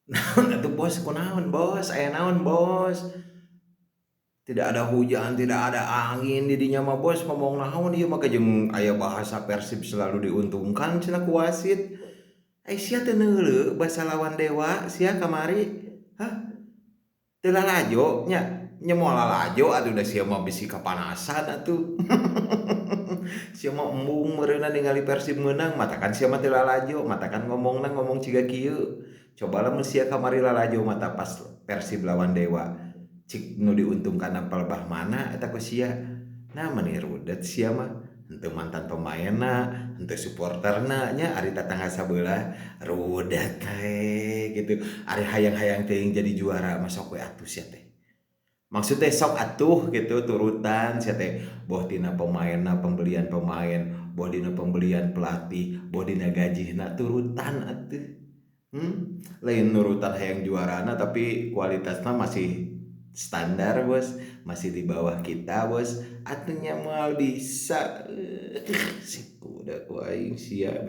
Naon atuh, Bos? Kunaon, Bos? Aya naon, Bos? Tidak ada hujan, tidak ada angin di dinya mah, Bos. Ngomong naon ieu mah jeung aya bahasa Persib selalu diuntungkan cenah ku wasit. Ai sia teu neuleu basa lawan Dewa sia kamari? Hah? Teu lalajo nya? Nya moal lalajo atuh, da sia mah bisi kapanasan atuh. Sia mah embung meureunna ningali Persib meunang, matakan sia mah teu lalajo, matakan ngomongna ngomong ciga kieu. Coba lamun sia kamari lalajo mata pas Persib lawan Dewa. Cik nu diuntungkan palebah mana eta ku sia? Nah, meuni rudet sia mah. Henteu mantan pemainna, henteu supporterna nya, ari tatangga sabelah rudet we gitu. Ari hayang-hayang teuing jadi juara mah sok we atuh sia teh. Maksud teh sok atuh gitu turutan sia teh, boh tina pemainna, pembelian pemain, boh dina pembelian pelatih, boh dina gajihna, turutan atuh. Lain nurutan hayang juarana tapi kualitasna masih standar, Bos, masih di bawah kita, Bos. Atuh nya moal bisa. Siku da ku aing sia.